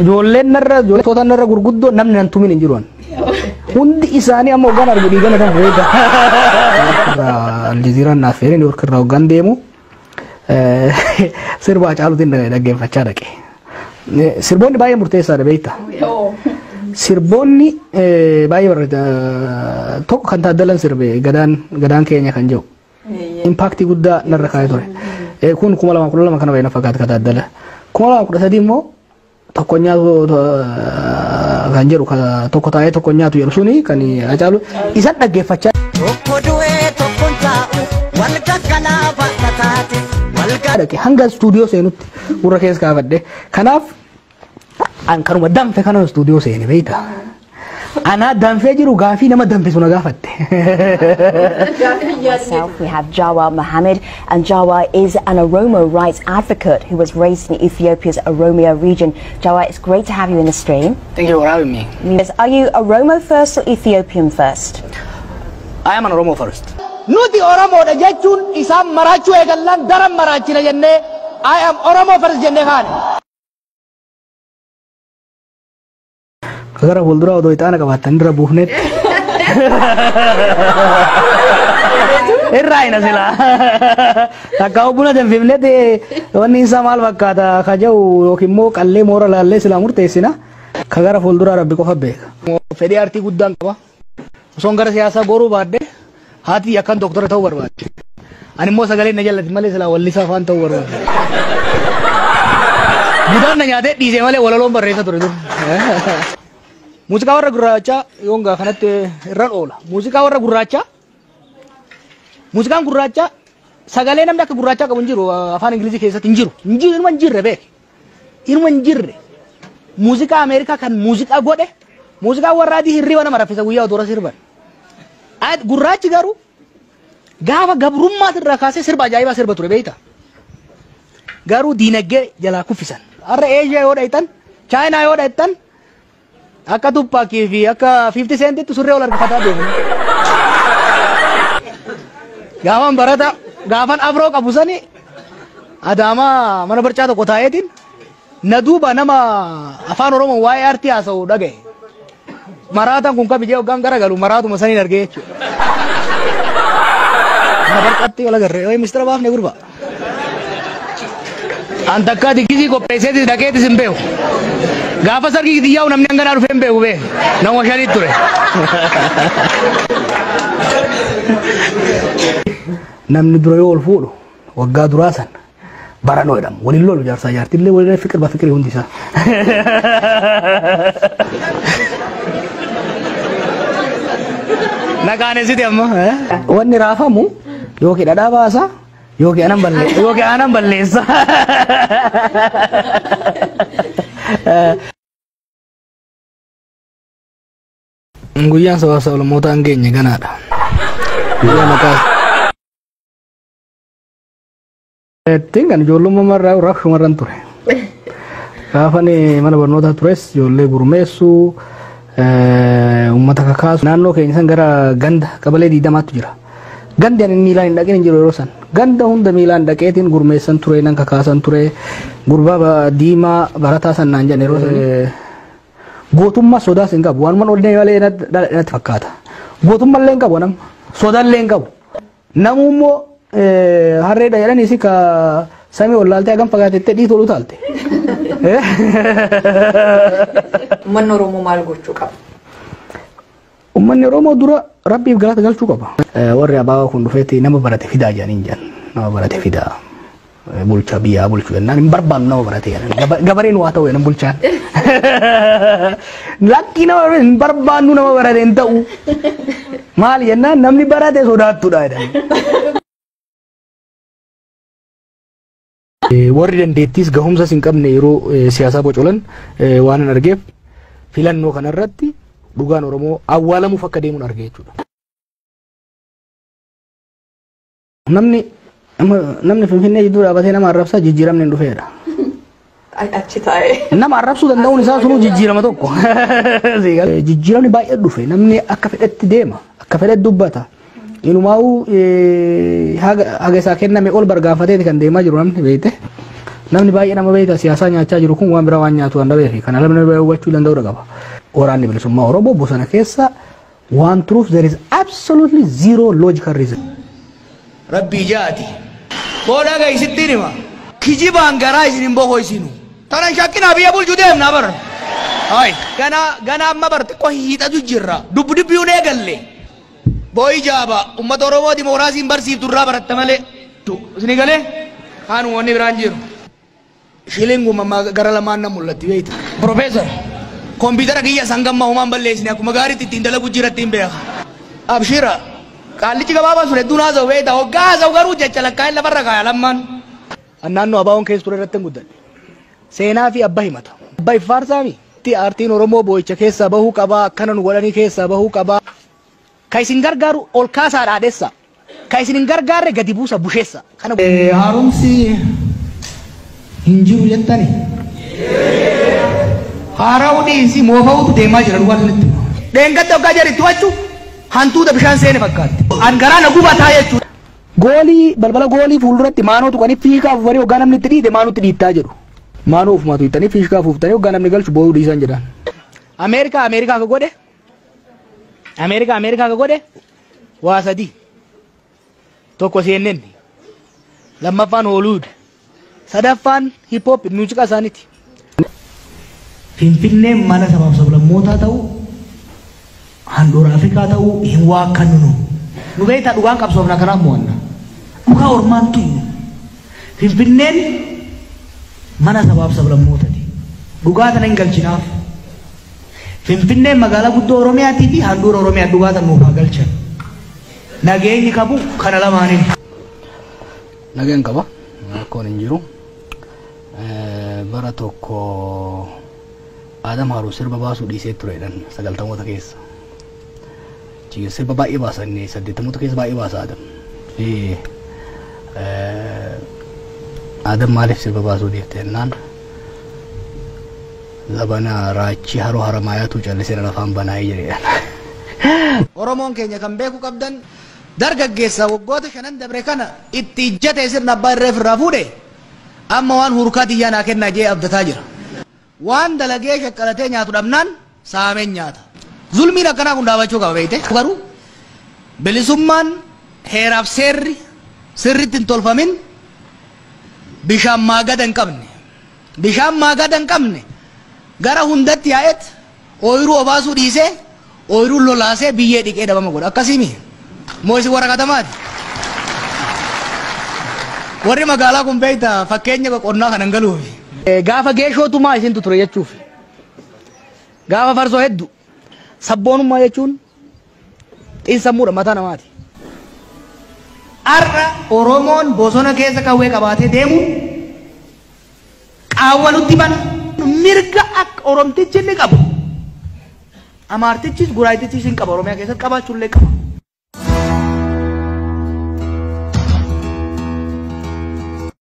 Ijoolleen narra ijoolleen narra gurguddoo namni nan tumin hin jiru. Hundi isaanii amma hoggaan argu dhiigana kan beeka. Aljazeeraan naaf feeree Niiwoork irraa hoggaan deemu sirba Hacaaluutiin dhaggeeffachaa dhaqe. Sirboonni baay'ee murteessaadha beekta. Sirboonni baay'ee barreeda tokko kan Taaddalan sirbe gadaan keenya kan jedhu. Impaaktii guddaa narra kaa'ee ture. Kun 2012 kana baay'ee na fakkaata kan Taaddala. 2013 immoo tokko nyaatu kan jedhu tokko taa'ee tokko nyaatu jedhu suni kan Hacaalu isan dhaggeeffachaa. Tokko du'ee tokkoon taa'u wal gaggalaa bakka taate wal dhaqe hanga istuudiyoo seenutti gurra keessa kaafadhe. Kanaaf an kanuma danfe kana istuudiyoo seene beekta. Anaa danfee jiru gaafii nama danfisu na gaafatte. Myself, we have Jawar Mohammed, and Jawar is an Oromo rights advocate who was raised in Ethiopia's Oromia region. Jawar, it's great to have you in the stream. Thank you for having me. Yes, are you Oromo first or Ethiopian first? I am an Oromo first. Nuti Oromoodha jechuun isaan maraachuu eegallaan daran maraachina jennee I am Oromo first jennee kaane. Gara fuulduraa odoo ixaana qabaattan irra buufnetti. Irraa hina silaa. Takka buna danfifnetti wanni isaa maal fakkaata ka jedhu yookiin immoo qallee moora laallee silaa murteessina. Ka gara fuulduraa rabbi qofa beeka. Fedhii aartii guddaan qaba. Osoon gara siyaasaa goruu baadde haati akkan doktora ta'uu barbaadde. Ani immoo sagalee na jallati malee silaa wallisaa afaan ta'uu barbaadde. Budaan na nyaatee dhiisee malee walaloon barreessa ture dur. Muuziqaa warra gurraachaa yoon gaa kanatti irraan oola. Muuziqaa warra gurraachaa muuziqaan gurraachaa sagalee namni akka gurraachaa qabu hin jiru afaan Ingilizii keessatti hin jiru. Hin jiru inuma hin jirre beeki. Inuma hin jirre. Muuziqaa Ameerikaa kan muuziqaa godhe muuziqaa warra adii hirriba nama raffisa guyyaa otoo sirban. Gurraachi garuu gaafa gabrummaas irraa kaasee sirba ajaa'ibaa sirba ture beekta. Garuu diinagdee jalaa kuffisan. Har'a Eeshiyaa yoo dhaytan, Chaayinaa yoo dhaytan akka Tupaakii fi akka 50 Centitti surree ol harkifataa deemu. Gaafan barata gaafan afroo qabu sani Adaamaa mana barcaa tokko taa'eetiin na duuba nama afaan Oromoo waa'ee aartii haasa'u dhaga'e. Maraataan kun kabijee hoggaan garagalu maraatuma saniin argee jechuudha. Mana barcaatti ol agarree ooyi mistira baafne gurba. An takkaa diggisii qopheesseetis dhaqeetis hin beeku. Gaafa sargii xiyyaa'u namni hanganaa dhufee hin beeku bee. Nama shanii ture. Namni dura yoo ol fuudhu waggaa duraa san baranoo jedhamu. Waliin lolu jaarsaa jaartillee waliin fiqir ba fiqirii hundi isaa. Naqaanesiti amma. Wanni raafamu yookiin dhadhaa baasa yookiin aanan balleessa yookiin aanan balleessa. Guyyaan sabaaf sablammootaa hin geenye ganaadha. Guyyaa maqaa. Ittiin kan ijoollummaa irraa rakshumarran ture. Gaafan mana barnootaa tures ijoollee gurmeessuu uummata kakaasu naannoo keenya san gara ganda qabalee 20tu jira. Gandi ani miilaan hin dhaqin hin jiru yeroo san. Ganda hunda miilaan dhaqeetiin gurmeessan ture nan kakaasan ture gurbaa diimaa barataa san naan jedhan yeroo san. Gootummaa sodaas hin qabu waanuma ol malee natti fakkaata. Gootummaa illee hin qabu nama sodaa illee hin qabu. Namuu immoo harreedha jedhaniis ka samii ol laaltee hagam fagaatettee dhiitu ol utaalte. Uummanni Oromoo maal gochuu qaba? Uummanni Oromoo dura rabbiif galata galchuu qaba. Warri abaabaa kun dhufeetti nama barate fidaa jedhanii hin jedhan. Nama barate fidaa. Bulchaa biyyaa bulchuu jennaan hin barbaannu nama barate jedhan. Gabareen waa ta'u jedhan bulchaan. Lakkii nama hin barbaannu nama barate hin ta'u. Maal jennaan namni barate sodaattuudha jedhan. Warri dandeettiis gahumsas hin qabne yeroo siyaasaa bocolan waan hin argeef filannoo kanarratti dhugaan Oromoo awwaalamuuf akka deemuun arge jechuudha. Namni Finfinnee jidduu dhaabatee nama arrabsaa jijjiiramni hin dhufeedha. Achi taa'ee. Nama arrabsuu danda'uun isaa sunuu jijjiirama tokko. Jijjiiramni baay'ee dhufe namni akka fedhetti deema akka fedhetti dubbata. Inumaa'uu haga isaa kenname ol bargaafateeti kan deemaa jiru namni beekte. Namni baay'ee nama beektaa siyaasaa nyaachaa jiru kun waan biraa waan nyaatu waan dhabeefi kana namni biraa hubachuu danda'uu qaba. Waraanni bilisummaa Oromoo bosona keessa waan turuuf there is absolutely zero logical reason. Rabbii jaati. Booda gaisittiin hima. Kijibaan garaa isin hin boqoysinu. Tanan shakkinaa biyya bulchuu deemnaa bara. Hai, gana gana amma bar xiqqoo hiixatu jirra. Dubbi dubbiyuun eegalle. Booyi jaaba uummata Oromoo dimookiraasiin barsiiftu irraa baratta malee. Isin galee? Kaan wanni biraan jiru. Shilinguma gara lamaan na mul'atti beekta. Profeesar, kompiitara kiyya sangammaa homaan balleessine akkuma gaariitti ittiin dalagu jira ittiin beeka. Abshira, qaallichi gabaabaan sun hedduun haasa'u beekta. Hoggaa haasa'u garuu jecha lakkaa'in lafarra kaaya lammaan. Naannoo abaawoon keessa ture irratti hin guddadhe. Seenaa fi abba himata. Abba iffaarsaami. Aartiin Oromoo boo'icha keessaa bahuu qabaa, akkana nu godhanii keessaa bahuu qabaa. Ka isin gargaaru ol kaasaa dhaadhessa. Ka isin hin gargaarre gadi buusa busheessa. Kana Haaromsi hin jiru jettani. Haara'uu dhiisii moofa'uutu deemaa jira dhugaa sanitti. Dheengadda hoggaa jedhu itti hantuuta bishaan seene fakkaatti. An garaa na gubataa jechuudha. Goolii balbala goolii fuulduratti maanoo tuqanii fiigaa afuufanii hoggaa namni itti dhiite maanootti dhiittaa jedhu. Maanoo ofumaa tuqxanii fiigaa afuuftanii hoggaa namni galchu boo'uu dhiisan jedhan. Ameerikaa Ameerikaa ka godhe Ameerikaa Ameerikaa ka godhe waa sadii. Tokko CNN, lammaffaan Hollywood, sadaffaan hip hop muuziqaa isaaniiti. Finfinneen mana sabaaf sablammootaa ta'uu, handhuura Afrikaa ta'uu hin waakkannu nu. Nu beektaa dhugaan qabsoofna kanaaf mo'anna. Dhugaa ormaan tuyyu. Finfinneen mana sabaaf sablammootaati. Dhugaa tana hin galchinaaf. Finfinneen magaalaa guddoo Oromiyaatii fi handhuura Oromiyaa dhugaa tana nuuf haa galchan. Nageenyi qabu kana lamaaniin. Nageen qaba. Rakkoon hin jiru. Bara tokko Adam Haruu sirba baasuu dhiisee turedhan 90moota keessa. Sirba baay'ee baasan 80moota keessa baay'ee baasa Adam. Fi Adam maaliif sirba baasuu dhiifte jennaan zabana raachii haroo haramaayaatu callisee lafaan banaayee jedhedhan. Oromoon keenya kan beeku qabdan dargaggeessa waggoota shanan dabre kana itti ijjatee sirna abbaa irree ofirraa fuudhe amma waan hurkaa xiyyaa naa kennaa jee abdataa jira. Waan dalagee shaqqalatee nyaatu dhabnaan saameen nyaata. Zulmiin akkanaa kun dhaabachuu qaba beekte. Garuu bilisummaan heeraaf seerri sirriitti hin tolfamin bishaan maagada hin qabne. Bishaan maagada hin qabne gara hundatti yaa'et ooyiruu obaasuu dhiisee ooyiruu lolaasee biyyee dhiqee dhabama godha. Akkasiimi. Moo isin warra katamaati? Warri magaalaa kun beekta fakkeenya qonnaa kanan galuufi. Gaafa geeshootumaa isintu ture jechuuf. Gaafa farsoo hedduu. Sabboonummaa jechuun xiinsammuudha mataa namaati. Har'a Oromoon bosona keessa qawwee qabaatee deemu qaawwa nutti bana. Mirga akka Oromtichi inni qabu. Amaartichis Guraayitichis hin qaba Oromiyaa keessatti qabaachuullee qaba.